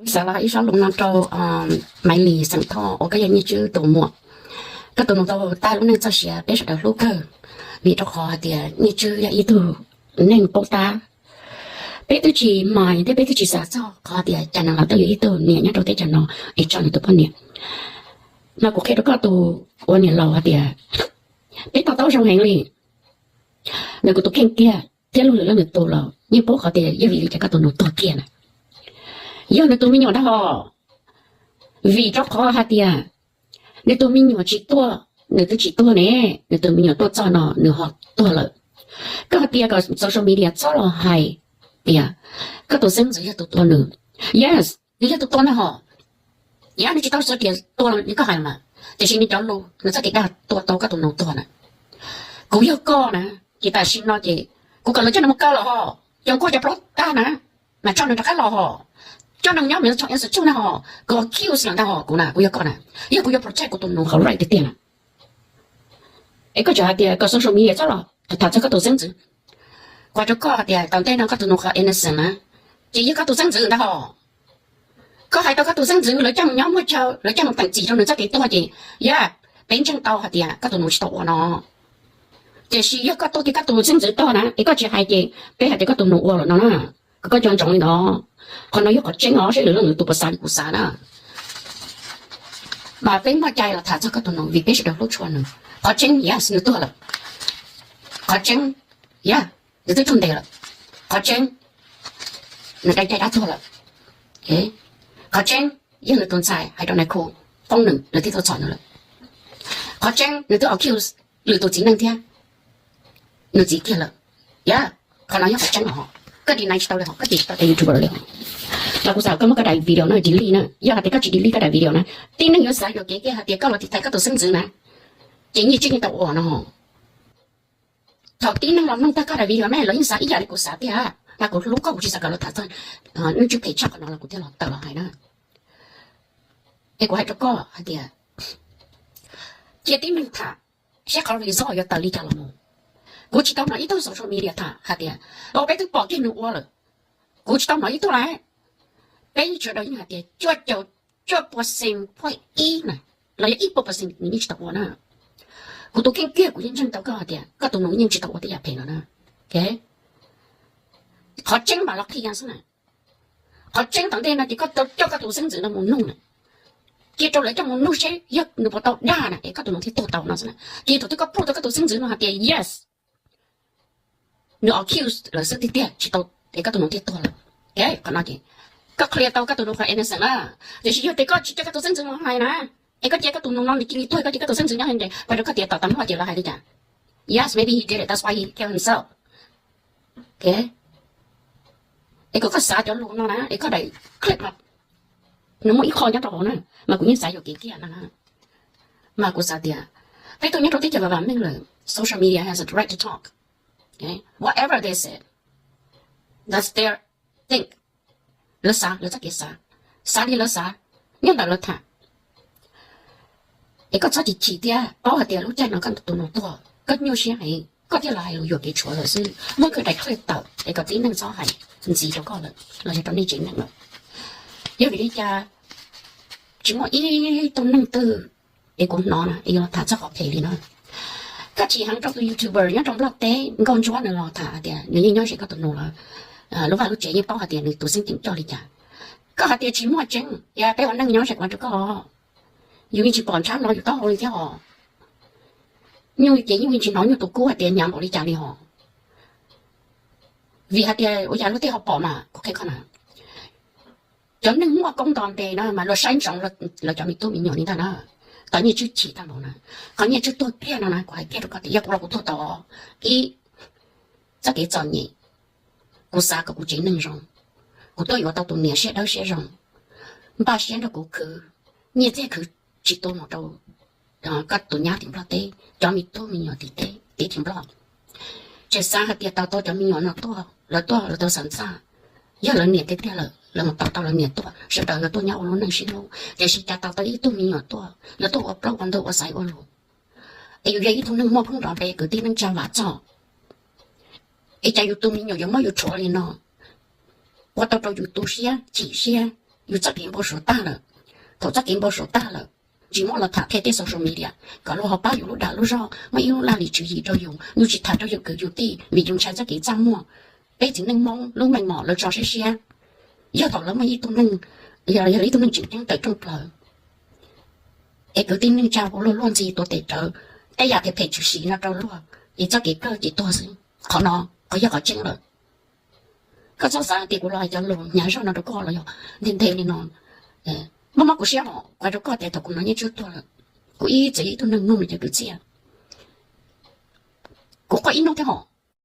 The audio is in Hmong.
Xav los ib zaub lus no rau Maiv Lis xeem Thoj uas koj yog Nyiaj Tswb tus muam. Koj tus nus tau tag lub neej txoj sia peb sawv daws hlub kawg, vim rau qhov hais tias Nyiaj Tswb yog ib tug neeg paub tab. Peb twb tsis mind thiab peb twb tsis xav txog qhov tias cas neeg los twb yuav ib tug niam nyob rau teb chaws no es tso nws tus poj niam. Mas kuv qhia rau koj tus ua niam laus hais tias peb to taub zoo heev li. Nws kuv tus kheej kiag thiab luag lwm leej lwm tus los yeej paub qhov tias yog vim li cas koj tus nus tuag kiag na. Yog nws tus me nyuam ntag hos, vim rau qhov hais tias nws tus me nyuam tsis tuaj, nws twb tsis tuag ne, nws tus me nyuam tuaj txog no nws ho tuag lawm. Koj hais tias kom social media txhob los hais tias koj tus xeeb ntxwv yog tus tua nws. Yes, nws yog tus tua ntag hos. Yog nws tsis tau xav tias tua li koj hais mas, tiam sis nws cov lus nws txoj kev dag tua tau koj tus nus tuag na. Kuv yog koj na, ces tam sim no ces kuv kom lawv coj nws mus kaw los hos, cov nkuaj cov plaub tag na, mas tso nws rov qab los hos. Coj nws nyob mas txhob answer tsuj na hos, kuv accuse lawm ntag hos, kuv na, kuv yog koj na, yog kuv yuav protect kuv tus nus qhov right tiag tiag na. Es koj tseem hais tias kom social media txhob los tham txog koj tus xeeb ntxwv. Kuv hais rau koj hais tias tom ntej no koj tus nus qhov innocent na, ces yog koj tus xeeb ntxwv ntag hos. Koj hais tau koj tus xeeb ntxwv lawv coj mus nyob muaj chaw, lawv coj mus teem txim rau nws txoj kev tuag ces, yog, peb ntseeg tau hais tias koj tus nus tsis tau ua no. Tiam sis yog koj tuaj ces koj tus xeeb ntxwv tuag na es koj tsis hais ces peb hais tias koj tus nus ua lawm no na. Kom koj nco ntsoov li ntawd. Qhov no yog qhov tseeb os, seb lwm leej lwm tus puas xav li kuv xav na. Mas peb muaj cai los tham txog koj tus nus vim peb sawv daws hlub tshua nws. Qhov tseeb, yes, nws tuag lawm. Qhov tseeb, yog, nws twb raug ntes lawm. Qhov tseeb, nws dai cai dab tuag lawm. Qhov tseeb, yog nws tus ntxhais hais rau nais khu foob nws, nws thiaj tuaj txhom nws lawm. Qhov tseeb, nws twb accuse lwm tus txiv neej thiab nws txiv kiag lawm. Yog, qhov no yog qhov tseeb os. Koj deny tsis tau li hos, koj cem tsis tau cov YouTuber li hos. Los kuv xav koj muab koj daim video no delete na. Yog hais tias koj tsis delete koj daim video na, tib neeg yuav xav yuam kev kiag hais tias koj los tiv thaiv koj tus xeeb ntxwv na. Ces Nyiaj Tswb yeej tau ua no. Thaum tib neeg los mloog tag koj daim video ne, lawv yeej xav ib yam li kuv xav tiag. Mas kuv hlub koj, kuv tsis xav kom lawv tham txog Nyiaj Tswb phem tshaj qhov no los kuv thiaj los tawm los hais na. Es kuv hais rau koj hais tias cia tib neeg tham, seb qhov result yuav tawm li cas los mus. Kuv tsis tau hnov ib tug social media tham hais tias, o, peb twb pom kiag nws ua lawm. Kuv tsis tau hnov ib tug lawm. Peb sawv daws yeej hais tias cuaj caum cuaj percent phob ib na, los yog ib puas percent nws yeej tsis tau ua na. Kuv tus kheej kiag kuv yeej ntseeg tau koj hais tias koj tus nus yeej tsis tau ua tej yam phem no na. Qhov tseeb mam los qhia xwb na. Qhov tseeb tom ntej no ces koj tau coj koj tus xeeb ntxwv no mus nug na. Cia rau lawv coj mus nug seb yog nws puas tau dag na es koj tus nus thiaj tuag tau no xwb na. Ces thaum twg koj prove tau koj tus xeeb ntxwv no hais tias yes, nws accuse lawv xwb tiag tiag tsis tau, es koj tus nus thiaj tuag lawm. Qhov no ces koj clear tau koj tus nus qhov innocent na. Tiam sis yog tias koj tsis coj koj tus xeeb ntxwv mus hais na, es koj cia koj tus nus no nws cia li tuag, koj cia koj tus xeeb ntxwv nyob hais ntes, pab rau koj tias tom tag nrho ces lawv hais li cas? Yes, maybe he did it, that's why he killed himself. Es kom koj xav cov lus no na, es koj daim clip no nws muaj ib qho nyob rau hauv na, mas kuv yeej xav yuam kev kiag no na. Mas kuv xav tias peb tuaj nyob rau teb chaws vam vam meej lawm, social media has a right to talk. Whatever they said, that's their think. Lawv xav lawv txoj kev xav, xav li lawv xav, nyob ntawm lawv tham. Es koj txhob chim chim thiab, paub hais tias lub caij no koj tus nus tuag koj nyuaj siab heev koj thiaj los hais lus yuam kev tshuav lawm xwb. Muab koj daim clip tawm es kom tib neeg txhob hais ntxiv rau koj lawm los yog rau nej tsev neeg lawm. Yog vim li cas tsis muaj ib tug neeg twg es kuv hnov na es yuav los tham txog qhov phem li no. Koj chim heev rau tus YouTuber nyob rau Nplog teb Nkauj Ntsuab nws los tham hais tias nws yeej nyob ze koj tus nus lawm, lub vaj lub tsev yeej paub hais tias nws tus xeeb ceem coj li cas. Koj hais tias tsis muaj tseeb, yog peb ua neej nyob ze kuv hais rau koj, yus yeej tsis pom ntshab no yus taub hau li thiab hos. Nyuj ces nyuj yeej tsis hnov nyuj tus kub hais tias hnyav npaum li cas li hos. Vim hais tias ua cas luag tej ho pom mas kuv qhia koj na, cov neeg muaj koob nto npe na mas luag saib ntsoov lawv cov me tub me nyuam li ntag na. Tau Nyiaj Tswb chim tag npaum na, qhov Nyiaj Tswb tuag kiag no na kuv hais kiag rau koj tias yog kuv los kuv tuag tau. Ib, txoj kev txom nyem, kuv xav kom kuv tsev neeg zoo, kuv tuaj yuav tau tus niam siab dawb siab zoo, npaj siab nrog kuv khwv nyiaj txiag khwv tsis tu mus rau koj tus nyab tim Nplog teb, cov me tub me nyuam tim teb, tim Nplog. Tseem xav hais tias tos tau cov me nyuam no tuaj, lawv tuaj lawv tau xam ntxaj, yog lawv niam tiag tiag lawm lawv mus tos tau lawv niam tuaj, sawv daws yuav tuaj nyob ua lub neej sib hlub. Tiam sis cas tos tau ib tug me nyuam tuaj, lawv tuaj ua plaub ua ntug ua xaiv ua lus. Es yus yog ib tug neeg muaj koob nto npe kwv tij neej tsa vam txog, es cas yus tus me nyuam yuav muab yus rhuav li no, ua tau rau yus tu siab chim siab. Yus txoj kev npau suav tag lawm. Thaum txoj kev npau suav tag lawm, tsis muab los tham qhia tej social media kom luag ho paub yus lub dag lub zog, muaj ib lub laj lim tswv yim rau yus, yus tsis tham rau yus kwv yus tij vim yus ntshai txoj kev txaj muag. Peb txiv neej Hmoob lub meej mom lawv tso siab siab, yog thaum lawv muaj ib tug neeg, yog ib tug neeg tseem ceeb tawm rooj plaws, es kwv tij neej tsa ua luag luag ntxhi tuav tes rawv, tej yam phem phem tshwm sim no rau luag, es txoj kev kawg ces tuag xwb. Qhov no, qhov yog qhov tseeb lawm. Koj txhob xav tias kuv los hais cov lus hnyav zog no rau koj los yog nthe nthe li no. Mob mob kuv siab os, kuv hais rau koj tias thaum kuv no Nyiaj Tswb tuag lawm, kuv ib txwm yog ib tug neeg mloog nws cov kwv txhiaj, kuv quaj ib hnub thiab hos.